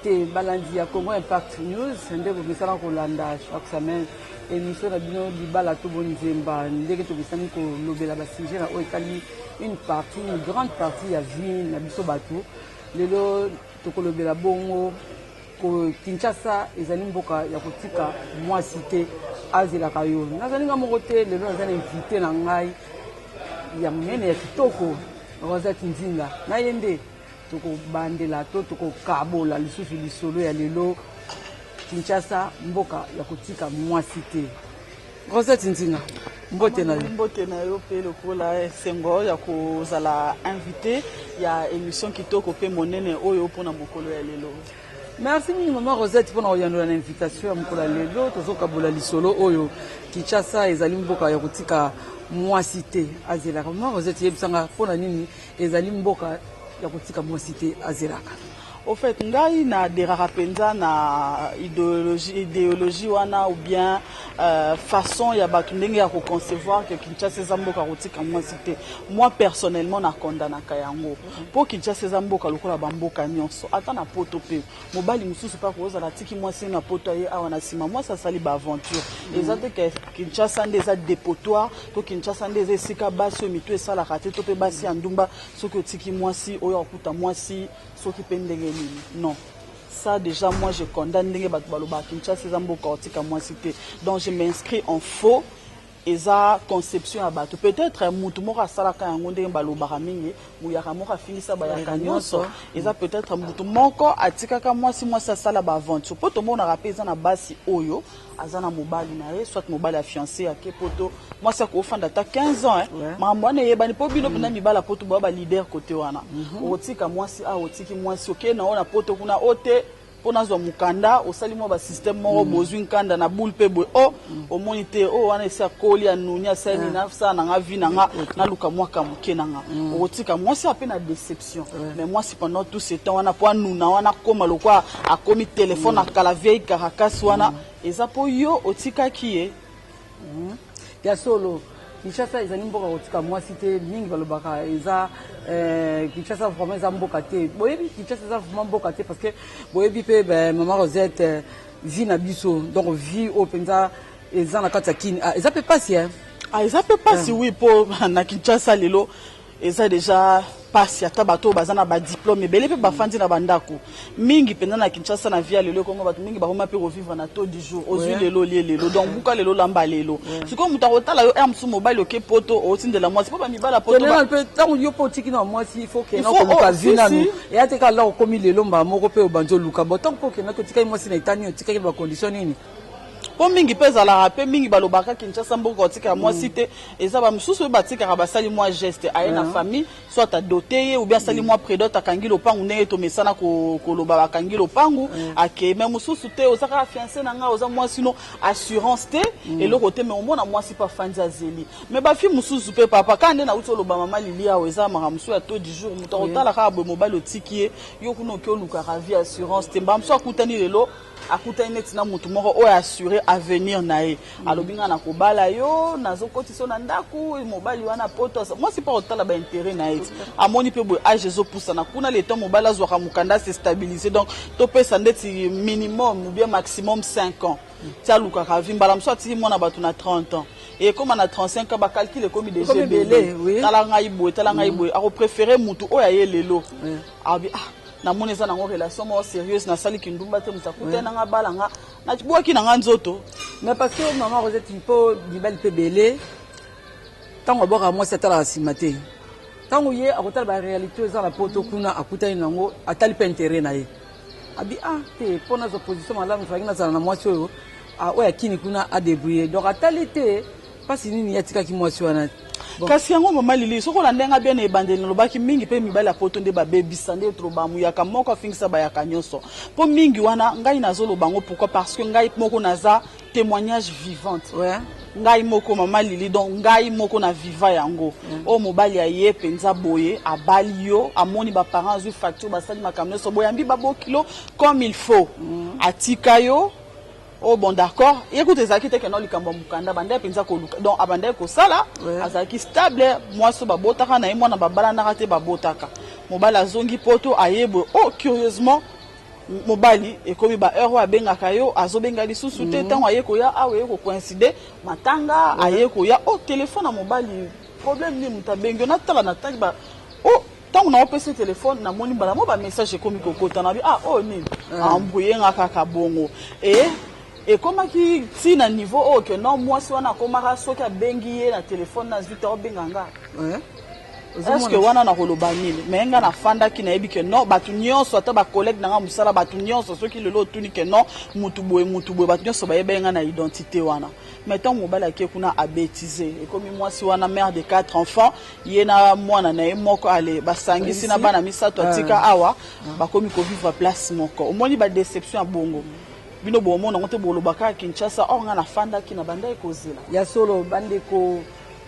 Mbote balandi ya Congo Impact News, nde bomesana kolanda chaque semaine émission na bino libala to bonzemba, ndenge tomesani kolobela basujet na oyo etali une partie, une grande partie ya vie na biso bato. Lelo tokolobela bongo ko Kinshasa ezali mboka ya kotika mwasi te azelaka yo. Nazali nga moko te, lelo naza na invité na ngai ya monene ya kitoko, Rosette Nzinga. Na ye nde tokobandela to tokokabola lisusu lisolo ya lelo, Kinshasa mboka ya kotika mwasi te. Rosette Nzinga, mbote na yo. Mbote na yo mpe lokola esengo ya kozala invité ya émission kitoko mpe monene oyo mpona mokolo ya lelo. Merci mingi mama Rosette mpona koyandola na invitation ya mokolo ya lelo. Tozokabola lisolo oyo, Kinshasa ezali mboka ya kotika mwasi te azelaka. Mama Rosette, yebisanga mpona nini ezali mboka ya kotika mwasi te azelaka? Au fait, ngai na adhéraka mpenza na idéologie wana ou bien façon ya bato ndenge ya koconcevoir que Kinshasa eza mboka kotika mwasi te. Moi personnellement, nakondanaka yango, mpo Kinshasa eza mboka lokola bamboka nyonso. Ata na poto mpe, mobali mosusu mpe akozala atiki mwasi na poto, aye awa na nsima, mwasi asali baaventure. Eza te ke Kinshasa nde eza dépotoir to Kinshasa nde eza esika basi oyo mitu esalaka te to mpe basi ya ndumba. Soki otiki mwasi oyo, akuta mwasi soki mpe ndenge nini. Non, ça déjà, moi je condamne ndenge bato balobaka Kinshasa eza mboka otika mwasi te. Donc je m'inscris en faux. Eza conception ya bato, peut-être mutu moko asalaka yango. Ndenge balobaka mingi, muyaka moko afingisa bayaka nyonso. Eza peut-être mutu moko atikaka mwasi, mwasi asala baaventure, mpo tomonaka mpe eza na basi oyo aza na mobali na ye, soit mobali ya fiancé ake poto, mwasi akofanda ata 15 ans. Makambo wana eyebani, mpo bino mpena mibala poto boya baleader kote wana. Okotika mwasi awa, otiki mwasi, okei na oyo na poto kuna o te mpo nazwa mokanda, osali mwa basystème moko, bozwi nkanda na boule mpe boye o omoni te oyo wana esi akoli, anuni, asali nini, asala na nga vie na nga, naluka mwaka moke na nga. Okotika mwasi ape na déception, mais mwasi pendant tout ce temps wana mpo anuna wana, akóma lokwa akomi telefone akala, vieille carcasse wana, eza mpo yo otikaki ye. Ya solo, Kinshasa ezali mboka kotika mwasi te. Mingi balobaka eza Kinshasa vraiment eza mboka te. Boyebi, Kinshasa eza vraiment mboka te, parce que boyebi mpe mama Rosette, vie na biso, donc vie oyo mpenza eza na kati ya Kini, ah, eza mpe pasi. Ah, eza mpe pasi, oui, mpo na Kinshasa lelo eza déjà pasi. Ata bato oyo baza na badiplôme ebele mpe bafandi na bandako mingi mpenza na Kinshasa. Na vie ya lelo ekongo, bato mingi bakoma mpe kovivre na taux du jour. Ozwi lelo, olie lelo, donc buka lelo, olamba lelo. Sikoyo moto akotala yo r mosusu, mobali oke poto, otindela mwasi mpo bamibala poto. Mpe ntango yo mpe otiki na mwasi, il faut okenda koluka vie nanu. Eya te kaka okomi lelo, mbala moko mpe obandi oluka. Bon, ntango mpe okendaki, otikaki mwasi na etani, otikaki na bacondition nini? Mpo mingi mpe ezalaka mpe mingi balobaka Kinshasa mboka otikaka mwasi te. Eza bamosusu oyo batikaka, basali mwa geste, aye na famille, soit adote ye ou bien asali mwa prédot, akangi lopangu, ndenge tomesana koloba, bakangi lopangu, ake. Mais mosusu te, oza kaka fiancé na ngai, oza mwasi no, assurance te, eloko te. Mais omona mwasi mpe afandi, azeli. Mais bafille mosusu mpe, papa, kaka nde nauti oloba, mama Lili, awa eza makambo mosusu ya taux du jour. Moto akotala kaka boye, mobali otiki ye, yo kuna oki olukaka vie, assurance te. Mbala mosusu akutani lelo, akutani neti na motu moko oyo assure avenir na ye, alobi: "Ngai nakobala yo, nazokotisa yo na ndako." Mobali wana poto, mwasi mpo akotala baintérêt na ye ti amoni mpe boye age ezopusana kuna, le temps mobali azwaka mokanda, se stabiliser, donc topesa ndeti minimum ou bien maximum 5 ans ti alukaka vie. Mbala mosusu atiki mwana bato na 30 ans, ekóma na 35 ans, bacalcul ekomi déjà ebele. Tala ngai boye, tala ngai boye, akopréféré mutu oyo aye lelo, abi: "Ah, namoni eza nango relation moko sérieuse, nasali kindumba te, moto akutani nanga, bala nga, nabwaki na nga nzoto." Mais parce que mama Rosette, mpo mibali mpe ebele, ntango abwakaka mwasi, atalaka nsima te. Ntango ye akotala baréalité eza na poto kuna, akutani nango, atali mpe intérêt na ye, abi: "Ah te, mpo nazwa position malamu, falaki nazala na mwasi oyo oyo akini kuna, adébrouille." Donc atali te mpasi nini atikaki mwasi wana. Kasi yango, mama Lili, soki olanda nga bien na ebandeli, nalobaki mingi mpe mibali ya poto nde babebisa. Nde toloba muyaka moko afingisa bayaka nyonso, mpo mingi wana ngai nazoloba yango. Pourquoi? Parce que ngai moko naza témoignage vivante. Ngai moko, mama Lili, donc ngai moko na viva yango. Oyo mobali aye mpenza boye, abali yo, amoni baparent, azwi facture, basali makambo nyonso, boyambi babokilo comme il faut, atika yo. Oh bon, d'accord, ye kutu ezalaki te kenda likambo ya mokanda, bandaki mpenza koluka, donc abandaki kosala, azalaki stable. Mwasi oyo babotaka na ye mwana, babalanaka te, babotaka. Mobali azongi poto, aye boye, oh, curieusement Mobali ekomi ba heure oyo abengaka yo, azobenga lisusu te. Ntango aye koya awa, eye kocoïncider matanga, aye koya o telefone ya mobali, problème nini? Moto abengi yo, natala, natangi ba o ntango naopesa telefone, namoni mbala mo bamessage ekomi kokota na bi ah, oyo nini? Embrouille nga kaka bongo. E ekomaki ntina niveau oyo ke non, mwasi wana akomaka, soki abengi ye na telefone, nazwi te, obenga nga. Est-ce que wana nakoloba nini? Mais nga nafandaki, nayebi ke non, bato nyonso, ata bacollègue na nga mosala, bato nyonso, soki lelo otuni ke non, mutu boye, mutu boye, bato nyonso bayeba ye nga na identité wana. Mais ntango mobali ake kuna, abêtiser, ekomi mwasi wana mère de quatre enfants, ye na mwana na ye moko, ale basangisi na bana misato atika awa, bakomi kovivre place moko. Omoni badéception ya bongo, bino bomona yango te, bolobaka Kinshasa. Or nga nafandaki na bandaki kozela. Ya solo, bandeko,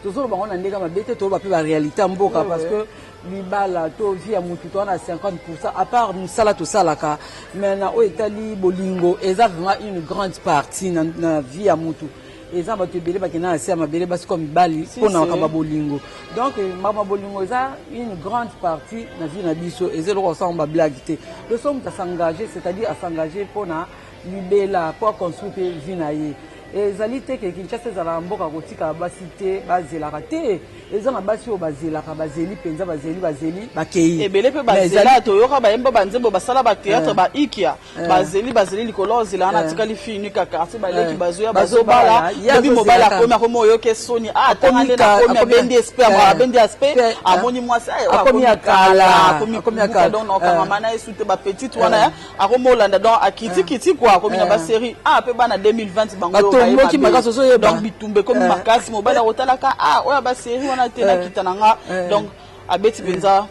tozoloba ngo na ndenge mabe te, toloba mpe baréalité ya mboka, parce que libala to vie ya motu toza na 50, à part mosala tosalaka, mais na oyo etali bolingo, eza vraiment une grande partie na vie ya motu. Eza bato ebele bakenda na se ya mabele, basi kwa mibali, mpona makambo ya bolingo. Donc makambo ya bolingo eza une grande partie na vie na biso, eza eloko kosala bablague te. Loso moto as'engage, c'est-à-dire as'engage mpona libela, mpo aconstruire mpe vie na ye. Ezali te ke Kinshasa ezalaka mboka kotikala basi te, bazelaka te. Eza na basi oyo bazelaka, bazeli mpenza, bazeli, bazeli, bakei. Ebele mpe bazela, toyoka bayemba banzembo, basala bathéâtre, baikia, bazeli, bazeli likolo, ozela wana, atikali fille unique ya quartier, baleki bazoya, bazobala, lobi mobali akomi, akomi oyoke soni, atanga nde nakomi, abendi aspect, abendi aspect, amoni mwasi akomi ya kala, akomi kala, donc nakokangama na ye su te. Bapetite wana akomi olanda, donc akitikiti kua, akomi na basérie a mpe bana 2020 bango. Batomboki makasi, ozoyeba. Donc bitumba ekomi makasi. Mobali akotalaka a oyo basérie wana te, nakita na nga, donc abeti mpenza.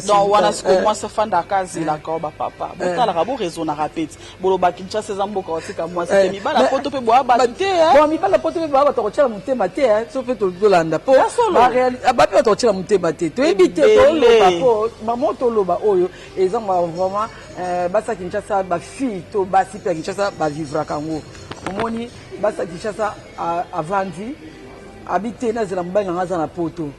Donc wana sikoyo mwasi afandaka, azelaka. Oyo bapapa botalaka, boraisonnaka peti, boloba Kinshasa eza mboka otika mwasi te. Mibala poto mpe boya bato te. Bon, mibala poto mpe boya bato kotiela motema te. So mpe tolanda po bape bato kotiela motema te, toyebi te. Toloba po mamo, toloba oyo eza vraiment basi ya Kinshasa, bafille to basi mpe ya Kinshasa bavivraka yango. Omoni basi ya Kinshasa, avandi, abi te, nazela mobali nanga aza na poto.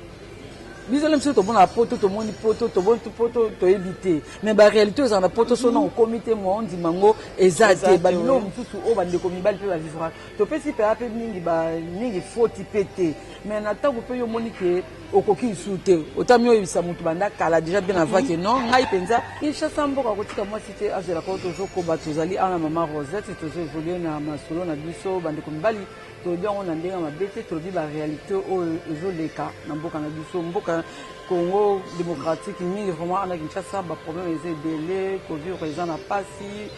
Biso na biso tomona poto, tomoni poto, tomoni poto, toyebi te, mais baréalité ezala na poto. So na okomi te, mwa ondima yango eza te. Babilo mosusu oyo bandeko mibali mpe bavivra, topesi mpe mpe mingi mingi foti mpe te. Mais na ntango mpe yo omoni ke okoki lisusu te, otami oyebisa motu banda kala déjà bien avant ke non, ngai mpenza Kinshasa mboka kotika mwasi te, azelaka. Oyo tozokoba, tozali awa na mama Rosette, tozoévoluer na masolo na biso. Bandeko mibali, tolobi yango na ndenge mabe te, tolobi baréalité oyo ezoleka na mboka na biso, mboka Congo démocratique. Mingi vraiment ana Kinshasa, baproblème eza ebele, kovivre eza na mpasi,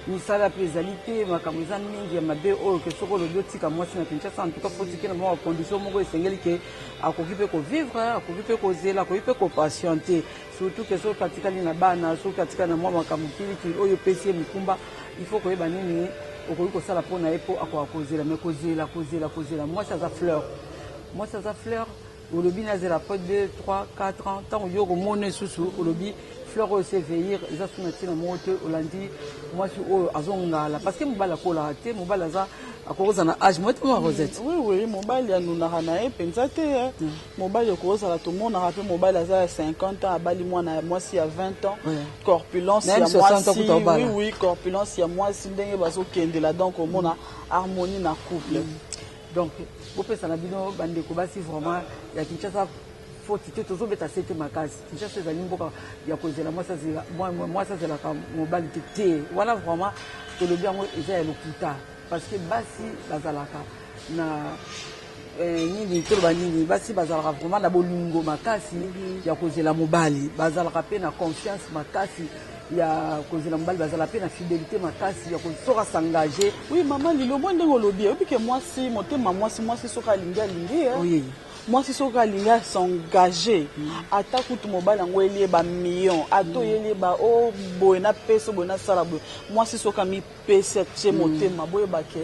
misala mpe ezali te, makambo eza mingi ya mabe. Oyo ke soki olobi otika mwasi na Kinshasa, en tout cas faut tike na mwa bacondition moko esengeli ke akoki mpe kovivre, akoki mpe kozela, akoki mpe kopatienter, surtout ke soki atikali na bana, soki atikali na mwa makambo kilikili oyo opesi ye mikumba, il faut koyeba nini okoki kosala mpo na ye mpo akoka kozela. Mais kozela, kozela, kozela, mwasi aza fleur, mwasi aza fleur. Olobi nazela po 2, 3, 4 ans, ntango yo komona lisusu, olobi fleur oyo s'éveillir, eza su na ntina moko te. Olandi mwasi oyo azongala, parce que mobali akolaka te, mobali aza akokozala na âge mo te, mwa Rosette. Oui, mobali anunaka na ye mpenza te. Mobali okozala, tomonaka mpe mobali aza ya 50 ans, abali mwana mwasi ya 20 ans, corpulence ya mwasi, oui, corpulence ya mwasi ndenge bazokendela, donc omona harmonie na couple. Donc bopesa na bino bandeko basi vraiment ya Kinshasa foti te, tozobeta se te makasi. Kinshasa ezali mboka ya kozela, mwasi azelaka mobali te te. Wana vraiment tolobi yango eza ya lokuta, parce que basi bazalaka na nini, toloba nini, basi bazalaka vraiment na bolingo makasi ya kozela mobali, bazalaka mpe na confiance makasi ya kozela mobali, bazala mpe na fidélité makasi ya soki as'engage. Oui, mama Lilo, mwa ndenge olobi, oyebi ke mwasi, motema mwasi, mwasi soki alingi, alingi. Mwasi soki alingi, as'engage, ata kutu mobali yango elie bamillion, ata oyeli ba o boye, napesa boye, nasala boye, mwasi soki amipesi, atie motema, boyeba ke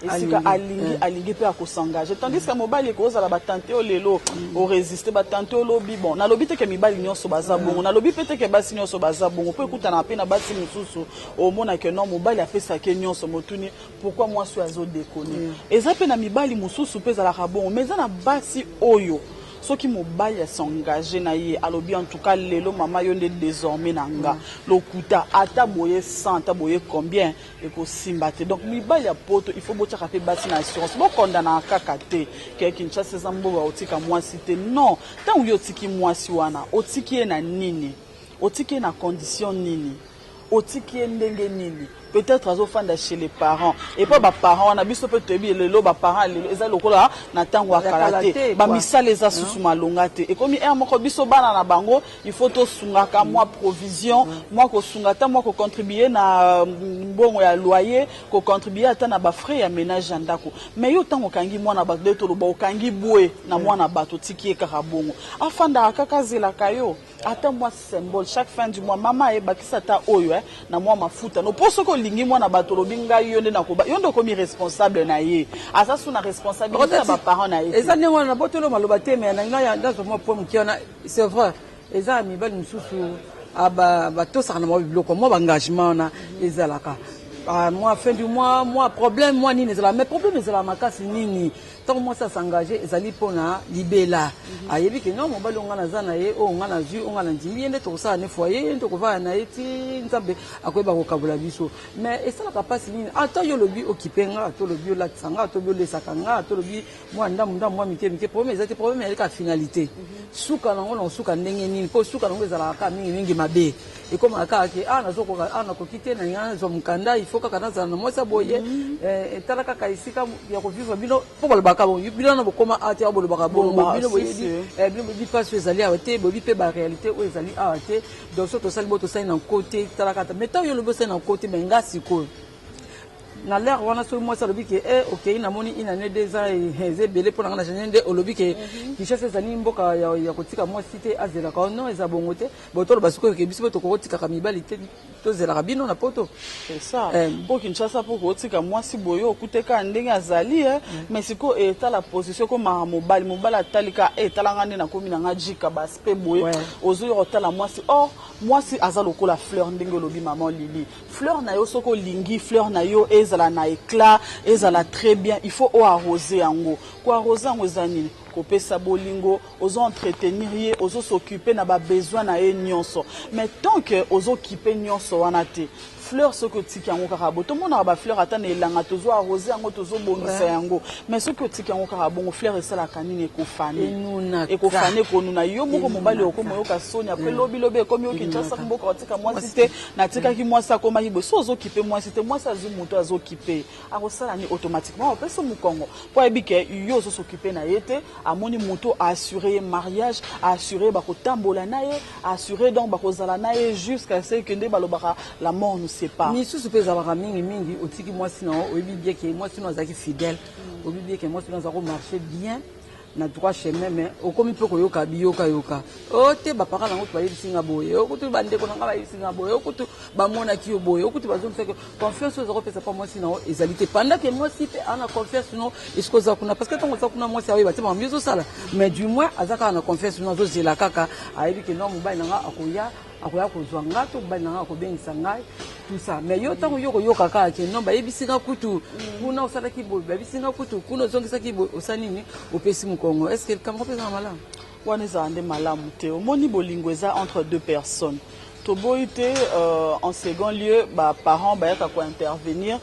esika alingi, alingi mpe akos'engage. Tandis que mobali ekozala batante oyo lelo oresiste, batante oyo lobi. Bon, nalobi te ke mibali nyonso baza bongo, nalobi mpe te ke basi nyonso baza bongo, mpo ekutanaka mpe na basi mosusu, omona ke non, mobali apesaki nyonso, motuni pourquoi mwasi oyo azodéconner. Eza mpe na mibali mosusu mpe ezalaka bongo, mais eza na basi oyo. Soki mobali as'engage na ye, alobi: "En tout cas, lelo mama, yo nde désormais na nga", lokuta, ata boye 100, ata boye combien, ekosimba te. Donc mibali ya poto, il faut botiaka mpe basi na assurance. Bokondanaka kaka te ke Kinshasa eza mboka otika mwasi te. Non, ntango yo otiki mwasi wana, otiki ye na nini? Otiki ye na condition nini? Otiki ye ndenge nini? Peut-être azofanda chez les parents. Epo baparent wana, biso mpe toyebi lelo, baparent lelo eza lokola na ntango ya kala te. Bamisala eza susu malonga te. Ekomi ere moko, biso bana na bango, il faut tosungaka mwa provision, mwa kosunga, ata mwa kocontribue na mbongo ya loyer, kocontribue ata na bafrais ya ménage ya ndako. Mais yo, ntango okangi mwana bato, nde toloba okangi bwe na mwana bato, otiki ye kaka bongo, afandaka kaka, azelaka yo ata mwa symbole chaque fin du mois: "Mama, ayebakisa ata oyo na mwa mafuta." No, mpo soki olingi mwana bato, olobi: "Ngai yo nde nakoba", yo nde okomi responsable na ye, aza su na responsabilité ya baparent na ye. Eza ndenge wana na botolo maloba te, mais na ngai nazwa mwa point moke wana. C'est vrai, eza ya mibali mosusu batosaka na mwa biloko, mwa baengagement wana ezalaka mwa fin du mois, mwa problème, mwa nini ezalaka. Mais problème ezalaka makasi nini? Ntango mwasi as'engage, ezali mpona libela. Ayebi ke non, mobali oyo nga naza na ye, oyo nga nazwi, oyo nga na ndimi ye, nde tokosala ne foyer, ye nde tokovanda na ye ti Nzambe akoyeba kokabola biso. Mais esalaka mpasi nini? Ata yo olobi okipe nga, ata olobi olatisa nga, ata olobi olesaka nga, ata olobi mwa ndambu ndambu, mwa mike mike, problème eza te. Problème ezali kaka finalité, suka nango na kosuka ndenge nini? Mpo suka nango ezalaka kaka mingimingi mabe. Ekomaka kaka ke a nazokoka, a nakoki te, na nga nazwa mokanda, il faut kaka nazala na mwasi boye. Etala kaka esika ya kovivre bino, mpo balobaka bongo: bino na bokoma a te, bolobaka bongo, bino boyebi, bino boyebi mpasi oyo ezali awa te, boyebi mpe baréalité oyo ezali awa te. Donc so tosali bo tosali na nko te, tala kaka. Mais ntango yo olobi osali na nko te, mais nga sikoyo na l'heure wana, soki mwasi alobi ke e okei, namoni une année, 2 ans eza ebele mpo na nga na change, nde olobi ke Kinshasa ezali mboka ya kotika mwasi te, azelaka. Non, eza bongo te. Bo toloba sikoyo ke biso mpe tokokotikaka mibali te, tozelaka bino na poto. C'est ça. Mpo Kinshasa, mpo kotika mwasi boye, okuteka ndenge azali, mais sikoyo etala position ekomaka mobali. Mobali atali ka etalanga nde nakomi nanga jika baspe boye, ozoyoka otala mwasi. Or mwasi aza lokola fleur, ndenge olobi, mama Lili. Fleur na yo, soki olingi fleur na yo ezala na éclat, ezala très bien, il faut oarrose yango. Koarrose yango eza nini? Kopesa bolingo, ozo entretenir ye, ozos'occupe na babesoin na ye nyonso. Mais tant que ozokipe nyonso wana te, fleur soki otiki yango kaka bo, tomonaka bafleur ata na elanga, tozo arrose yango, tozobongisa yango. Mais soki otiki yango kaka bongo, fleur esalaka nini? Ekofane, ekofane, ekonuna. Yo moko mobali okoma oyoka soni. Après, lobi lobi ekomi yo: "Kinshasa mboka otika mwasi te, natikaki mwasi, akomaki boye." So ozokipe mwasi te, mwasi azwi moto azokipe, akosala ni? Automatiquement opesi mokongo, mpo ayebi ke yo ozos'occupe na ye te. Amoni moto aassure ye mariage, aassure bakotambola na ye, aassure donc bakozala na ye jusqu'à ce que nde balobaka la mort nous sépare. Misusu mpe ezalaka mingimingi, otiki mwasi na yo, oyebi bien ke mwasi no azalaki fidèle, oyebi bien ke mwasi no aza komarche bien na droit chemin, mais okomi mpe koyoka biyokayoka o te: baparent nango to bayebisi nga boye, okutu bandeko na nga bayebisi nga boye, okutu bamonaki yo boye, okutu bazongisaki. Confiance oyo eza kopesa mpa mwasi na yo ezali te, pendant ke mwasi mpe aza na confiance no esika oza kuna. Parce que ntango oza kuna, mwasi aoyeba te makambo ezosala, mais du moins aza kaka na confiance no, azozela kaka, ayebi ke no, mobali na nga akoya kozwa nga, to mobali na nga akobengisa ngai, tout ça. Mais yo, ntango yo koyoka kaka ke non, bayebisi nga kutu kuna osalaki boye, bayebisi nga kutu kuna ozongisaki boye, osali nini? Opesi mokongo. Est ce que likambo mpe eza na malamu? Wana ezala nde malamu te. Omoni, bolingo eza entre deux personnes. Toboyi te, en second lieu baparent bayaka kointervenir,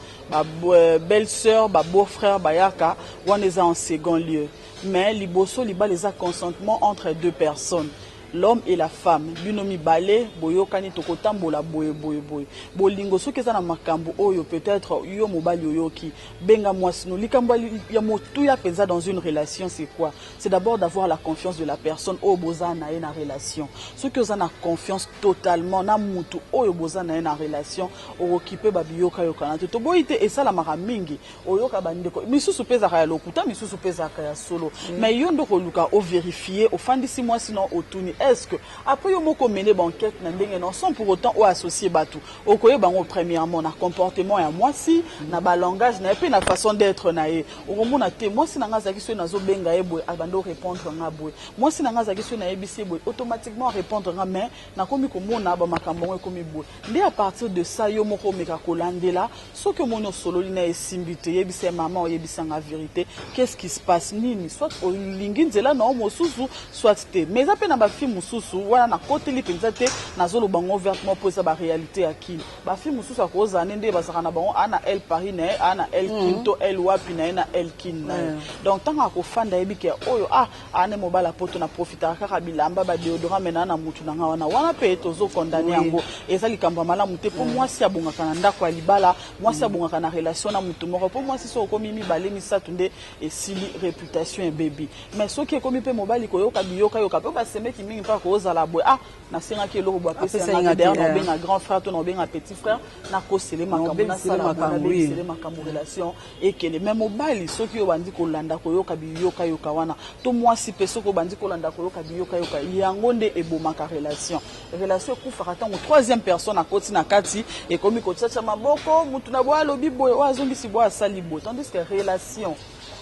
belle sœur, babeau frère bayaka, wana eza en second lieu. Mais liboso, libala eza consentement entre deux personnes, l'homme et la femme. Bino mibale boyokani, tokotambola boye boye boye. Bolingo soki eza na makambo oyo, peut-être yo mobali oyoki, benga mwasi no. Likambo ya motuya mpenza dans une relation, c'est quoi? C'est d'abord d'avoir la confiance de la personne oyo boza na ye na relation. Soki oza na confiance totalement na mutu oyo boza na ye na relation, okoki mpe babiyokayokana te. Toboyi te, esalamaka mingi, oyoka bandeko misusu mpe ezalaka ya lokuta, misusu mpe ezalaka ya solo. Mais yo nde koluka ovérifie, ofandisi mwasi no, otuni. Est ce que après yo moko omene baenquête na ndenge non, sans pour autant oyo associer bato, okoyeba yango premièrement na comportement ya mwasi, na balangage na ye mpe na façon d'être na ye. Okomona te, mwasi na nga azalaki, soki nazobenga ye boye, abandi orépondre nga boye. Mwasi na nga azalaki, soki nayebisi ye boye, automatiquement répondre nga. Mais nakomi komona bamakambo yango ekomi boye nde. À partir de ça, yo moko omeka kolandela. Soki omoni osololi na esimbi te, yebisa ye: "Mama, oyebisanga vérité, qu'est-ce qui se passe? Nini?" Soit olingi nzela na yo mosusu, soit te. Mais eza mpe na bafille mosusu wana, nakoteli mpenza te, nazoloba ngo ouvertement mpo eza baréalité ya Kini. Bafille mosusu akozala ne nde bazalaka na bango, aa na el Paris na ye, aa na el Kin to el wapi na ye, na el Kin na ye. Donc ntango akofanda, ayebi ke oyo aa ne mobali apoto, na profitaka kaka bilamba, badéodorant, me naa na mutu na nga wana. Wana mpe tozokondane yango, eza likambo ya malamu te, mpo mwasi abongaka na ndako ya libala, mwasi abongaka na relation na mutu moko. Mpo mwasi soki okomi mibale, misato, nde esili, réputation ebebi. Mais soki ekomi mpe mobali koyoka biyokayoka mpe basemeki mingi, mpaka kozala boye: "Ah, nasengaki eloko boye, apesi yanga." D'ailleurs, naobenga grand frère to naobenga petit frère, nakosele makambo, nasala, nabebisele makambo, relation ekende. Mais mobali, soki oyo bandi kolanda koyoka biyokayoka wana, to mwasi mpe soki obandi kolanda koyoka biyokayoka, yango nde ebomaka relation. Relation ekufaka ntango troisième personne akoti na kati, ekomi kotiatia maboko, mutu na boye alobi boye, oyo azongisi boye, asali boye, tandis que relation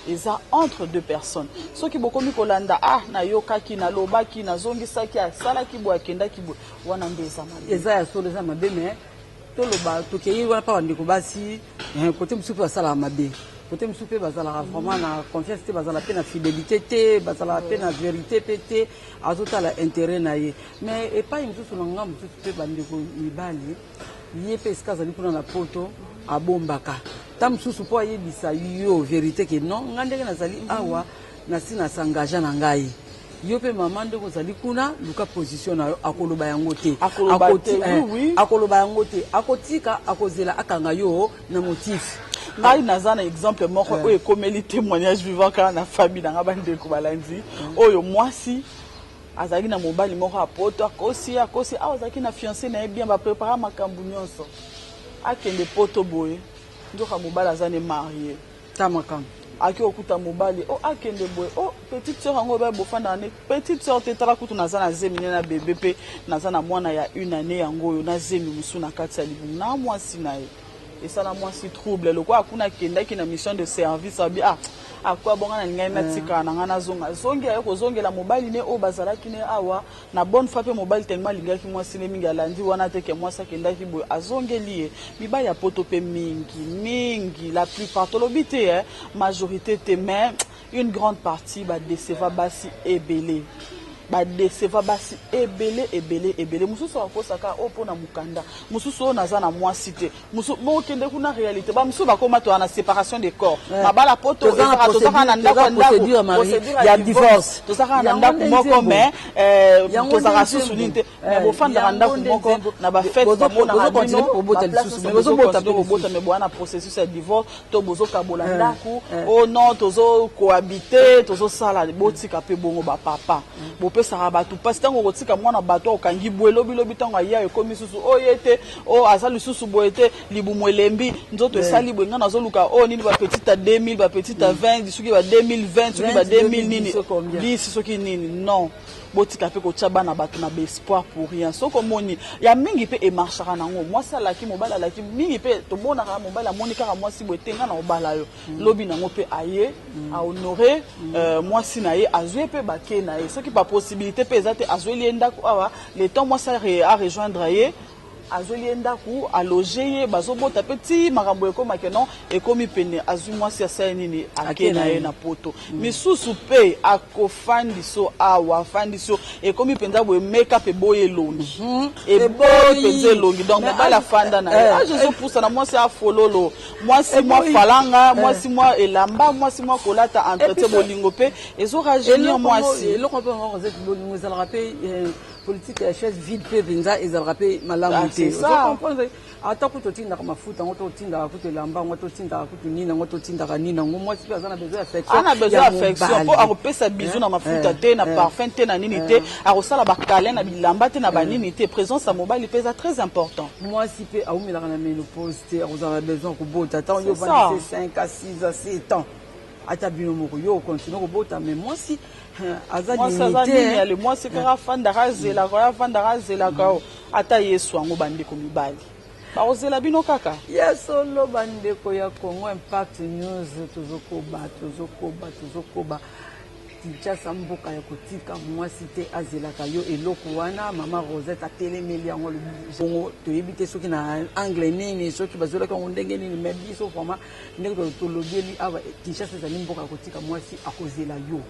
eza entre deux personnes. Soki bokomi kolanda: "Ah, nayokaki, nalobaki, nazongisaki, asalaki boye, akendaki boye", wana nde eza mabe. Eza ya solo, eza mabe. Mais toloba, tokei wana mpa bandeko basi, kote mosusu mpe basalaka mabe, kote mosusu mpe bazalaka vraiment na confiance te, bazala mpe na fidélité te, bazalaka mpe na vérité mpe te, azotala intérêt na ye. Mais epai mosusu, na nga mosusu mpe, bandeko mibali, ye mpe esika azali kuna na Poto, abombaka ta mosusu mpo ayebisa yo vérité ke non, nga ndenge nazali awa, nasi nas'engager na ngai. Yo mpe mama, ndenge ozali kuna, luka position na yo. Akoloba yango te. Akoloba yango te, akotika, akozela akanga yo na motif. Ngai naza na exemple moko oyo ekomeli, témoignage vivant kaka na famille na nga. Bandeko balandi, oyo mwasi azalaki na mobali moko apoto, akosi, akosi awa, azalaki na fiancé na ye bien, baprépara makambo nyonso, akende Poto boye, nzoka mobali aza ne marié. Ta makambo. Aki okuta mobali o akende boye: "O petite sœur yango oyo bofandaka ne petite sœur te, tala kutu naza na zemi ne na bebe, mpe naza na mwana ya une année yango oyo, na zemi mosusu na kati ya libumu na mwasi na ye." Esala mwasi trouble. Lokola kuna akendaki na mission de service, abi: "Ah, akwa bonga na ngai, natikala na ngai, nazonga." Zongi, aye kozongela mobali ne oyo bazalaki ne awa na bonne foi. Mpe mobali, tellement alingaki mwasi ne mingi, alandi wana te ke mwasi akendaki boye, azongeli ye. Mibali ya Poto mpe mingi mingi, la plupart, tolobi te, majorité te, mais une grande partie badécevoir basi ebele, badécevoir basi ebele ebele ebele. Mosusu akosaka oyo mpo na mokanda, mosusu oyo naza na mwasi te, mosusu bokende kuna, réalité, bamosusu bakóma toza na séparation des corps. Mabala Poto tozaka na ndako ya ndako ya divorce. Tozaka na ndako moko, mais tozaka susu nini te, mais bofandaka ndako moko, na bafête bamonaka bino, bobota, mais boya na processus ya divorce to bozokabola ndako. O non, tozocohabite, tozosala. Botika mpe bongo. Bapapa, bopesaka bato mpasi. Ntango okotika mwana bato, okangi boye, lobilobi ntango aya, ekomi susu oyo ye te, oyo aza lisusu boye te, libumu elembi, nzoto esali boye, ngai nazoluka oyo nini, bapetite ya 2000, bapetite ya 20, soki ba 2020, soki ba 2000 nini, 10, soki nini. Non, botika mpe kotia bana bato na baespoir pour rien. Soki omoni ya mingi mpe emarchaka nango, mwasi alaki, mobali alaki mingi mpe, tomonaka mobali amoni kaka mwasi boye te: "Ngai na obala yo." Lobi nango mpe aye ahonore mwasi na ye, azwi mpe bake na ye. Soki bapossibilité mpe eza te, azweli ye ndako awa, le temps mwasi arejoindre ye, azweli ye ndako, aloge ye, bazobota mpe ti makambo ekomake non, ekomi pene, azwi mwasi, asali nini, ake na ye na Poto. Misusu mpe akofandi so awa, afandi so, ekomi mpenza boye, meka mpe boye elongi, eboyi mpenza elongi. Donc mobali afanda na ye, age ezopusana, mwasi afololo, mwasi mwa falanga, mwasi mwa elamba, mwasi mwa kolata, entretien, bolingo mpe ezorajeunir mwasi. Eloko mpe bolingo ezalaka mpe, politique ya chaise vide mpe mpenza ezalaka mpe malamu te. Comprendre, ata kutu otindaka mafuta yango, totindaka kutu elamba yango, totindaka kutu nini yango, totindaka nini yango, mwasi mpe aza na besoin ya affection. Ana besoin ya affection, mpo akopesa bizu na mafuta te, na parfum te, na nini te, akosala bakalin na bilamba te, na banini te. Présence ya mobali mpe eza très important. Mwasi mpe awumelaka na ménopause te, akozala na besoin kobota ntango yo ovandisi 5 à 6 à 7 ans. Ata bino moko, yo okontinue kobota, mais mwasi aza Mwasi aza limité. Nini ale mwasi kaka afandaka, azelaka oyo, afandaka, azelaka oyo. Ata Yesu yango, bandeko mibali bakozela bino kaka. Ya solo, bandeko ya Congo Impact News, tozokoba, tozokoba, tozokoba. Kinshasa mboka ya kotika mwasi te, azelaka yo. Eloko wana mama Rosette atelemeli yango, alobi bongo. Toyebi te soki na angle nini, soki bazwelaki yango ndenge nini, mais biso vraiment, ndenge tolobieli awa, Kinshasa ezali mboka ya kotika mwasi akozela yo.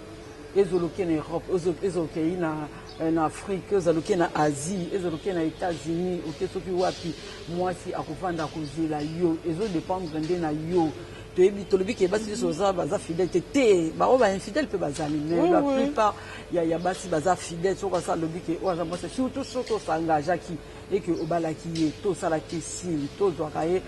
Ezoloke na Europe, ezokei na Afrique, ezaloke na Asie, ezaloke na États-Unis, oke soki wapi, mwasi akovanda, akozela yo. Ezodépendre nde na yo. Toyebi, tolobi ke basi nyonso baza fidèle te. Te, bango bainfidèle mpe bazali, mais la plupart ya basi baza fidèle. Soki asa alobi ke oyo aza mwasi, surtout soki os'engageaki eke obalaki ye, to osalaki signe, to ozwaka ye,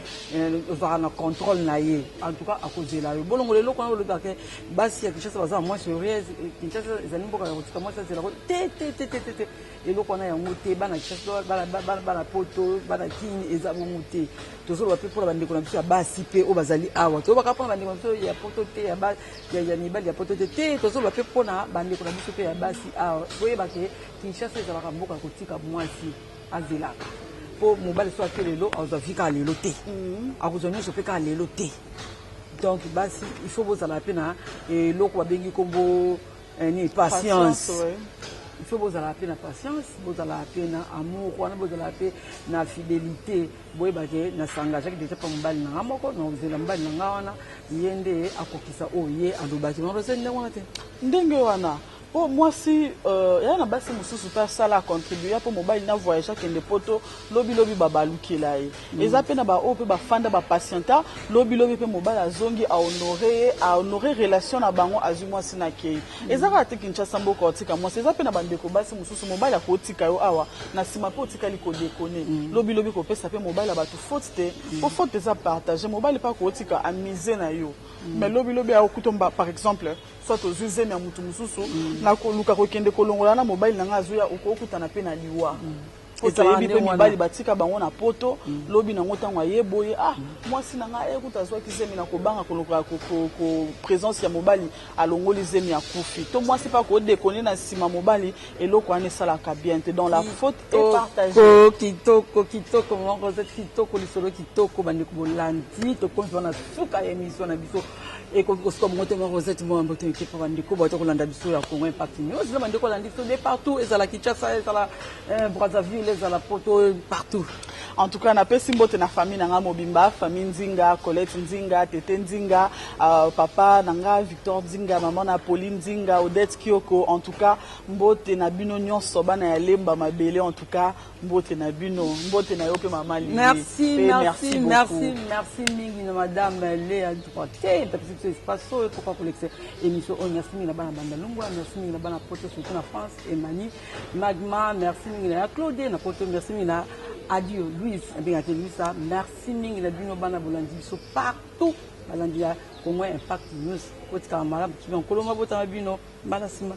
ozwaka na contrôle na ye, en tout cas akozela yo. Bolongola eloko wana olobaka basi ya Kinshasa baza na moins sérieuse, Kinshasa ezali mboka ya kotika mwasi azelako. Te, te, te, te, te, te, eloko wana yango te. Bana Kinshasa, bana Poto, bana Kini, eza bongo te. Tozoloba mpe mpona bandeko na biso ya basi mpe oyo bazali awa. Tolobaka mpona bandeko na biso ya Poto te, ya mibali ya Poto te. Te, tozoloba mpe mpona bandeko na biso mpe ya basi awa. Toyeba ke Kinshasa ezalaka mboka ya kotika mwasi azelaka, mpo mobali so ake lelo, azwa vie kaka lelo te, akozwa nyonso mpe kaka lelo te. Donc basi, il faut bozala mpe na eloko babengi nkombo nini? Patience. Il faut bozala mpe na patience, bozala mpe na amour wana, bozala mpe na fidélité. Boyebake na s'engageaki déjà mpa mobali na nga moko, na kozela mobali na nga wana, ye nde akokisa oyo ye alobaki. Malose ndenge wana te. Ndenge wana, mpo mwasi ya na basi mosusu mpe asala, acontribue mpo mobali na voyage, akende Poto, lobilobi babalukela ye. Eza mpe na baoyo mpe bafanda, bapatienta, lobilobi mpe mobali azongi, ahonore ye, ahonore relation na bango, azwi mwasi na kei. Eza kaka te Kinshasa mboka otika mwasi. Eza mpe na bandeko basi mosusu, mobali akotika yo awa, na nsima mpe otikali kodekone. Lobilobi kopesa mpe mobali ya bato faute te, mpo faute eza partage. Mobali mpe akotika amise na yo, mais lobilobi akokuta, par exemple, soit ozwi zemi ya motu mosusu, na koluka kokende kolongola na mobali na ngai azoya, okokutana mpe na liwa. Po toyebi mpe mibali batika bango na Poto, lobi nango ntango aye boye, ah, mwasi na ngai ekuta azwaki zemi, na kobanga koluka présence ya mobali, alongoli zemi, akufi. To mwasi mpe akodekone na nsima mobali. Eloko wana esalaka bien te. Donc la faute est partagée. Kitoko, kitoko moko, kitoko lisolo, kitoko. Bandeko bolandi, tokomi wana suka ya émission na biso. Ekoki kosuka bongo te. Rosette, mwa mbote eke mpo bandeko bato kolanda biso ya Congo Impact News, na bandeko balandi biso de partout, ezala Kinshasa, ezala Brazzaville, ezala Poto, partout. En tout cas, napesi mbote na famille na nga mobimba, famille Nzinga, Colette Nzinga, Tete Nzinga, papa na nga Victor Nzinga, mama na Pauline Nzinga, Odette Kioko. En tout cas, mbote na bino nyonso, bana ya Lemba mabele. En tout cas, mbote na bino, mbote na yo mpe mama Lili. Merci, merci, merci, merci mingi na madame Léa Droite, tapesi biso espace oyo tokoka kolekisa émission oyo. Merci mingi na bana Bandalungwa, merci mingi na bana Poto, surtout na France, Emani Magma. Merci mingi na ya Claude na Poto, merci mingi na Adio Louise, abengaki Louisa. Merci mingi na bino bana bolandi biso partout, balandi ya Congo Impact News. Kotikala malamu, kibi nkolo mabotama bino mbala nsima.